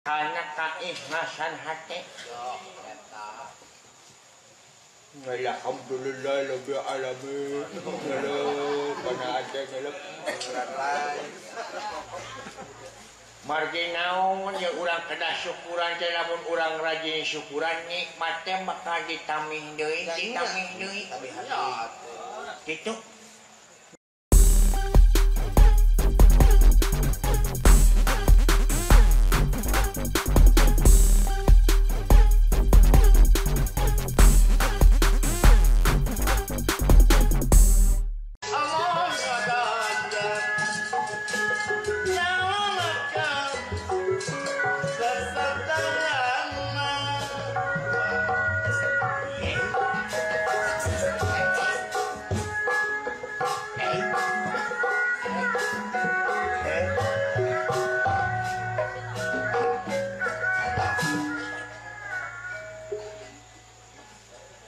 Kana kaikhlasan hate. Alhamdulillah rabbil alamin. Margi naon ya urang kedah syukuran teh lamun urang rajin syukuran nikmat teh bakal ditamih deui, ditamih deui. Kitu.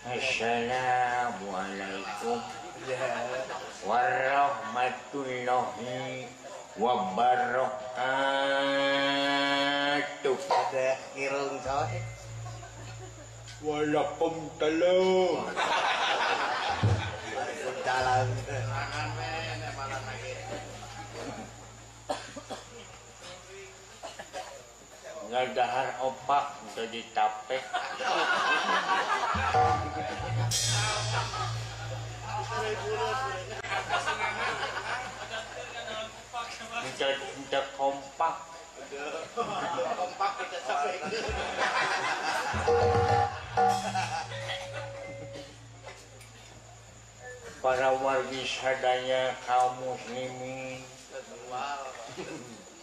Assalamualaikum warahmatullahi wabarakatuh. Ada kirung coy. Waalaikumsalam. Waalaikumsalam. Ngadahar opak untuk ditapek. Untuk kompak. Kompak kita capek. Para wargi sadaya kaum muslimin,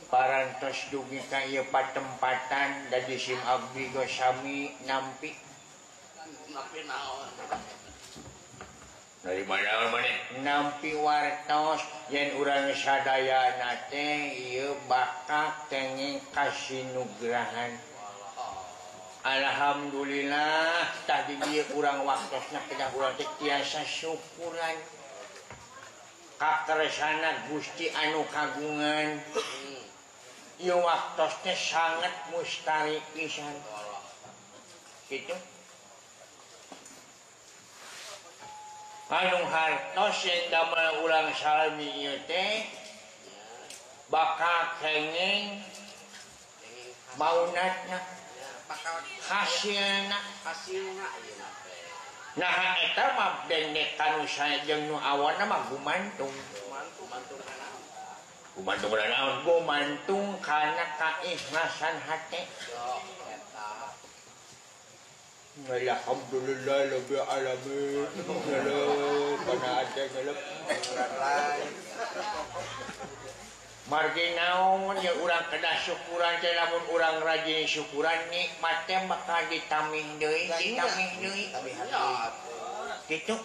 parantos dugi ka ieu patempatan da di sim abdi gosami nampi. Nampi naon? Dari mana maneh? Nampi wartos yen urang sadayana teh ieu bakal kenging kasinugrahan. Alhamdulillah tadi dieu urang waktosna kedah urang teh tiasa syukuran. Kakersana Gusti anu kagungan. Ieu waktos teh sangat mustari pisan. Kitu. Anu hartos yang damel urang salami ieu teh bakal kenging maunatna hasilna nah eta mah dendek kanu sae jeung nu awana mah gumantung. Gumantung kana naon? Gumantung kana kaikhlasan hate. Alhamdulillah rabbil alamin. Margi naon ya urang kedah syukuran teh lamun urang rajin syukuran nikmat teh bakal ditamih deui, ditamih deui. Kitu.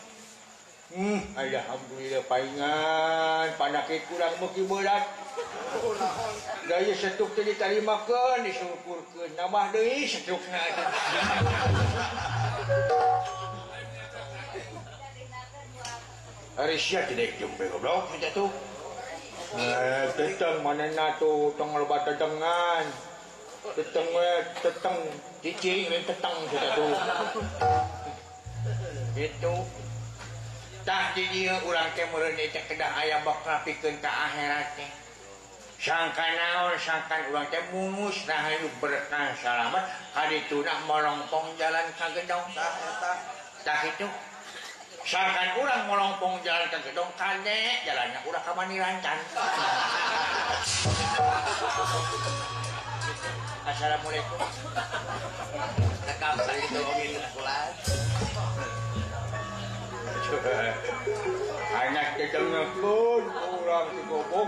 Alhamdulillah paingan panakit kurang meuki berat. Gaya setuk teh ditarimakeun, disyukurkeun, nambah deui setukna. Ari sia teh deuk jempe goblok kitu tuh. Teteng manehna tuh tong loba tetengan. Teteng we teteng cicing we teteng kitu tuh. Kitu. Tah di dieu urang teh meureun teh kedah aya bakal pikeun ka akhirat teh. Sangkan naon sangkan urang teh mungus rahayu berkah salamat kadituna molongpong jalan ka gedong. Tah kitu. Sangkan urang molongpong jalan ka gedong kade jalanna urang ka Manirancan. Assalamualaikum. Rekam sakitu oge pulang. Anak tetengekeun urang digobok.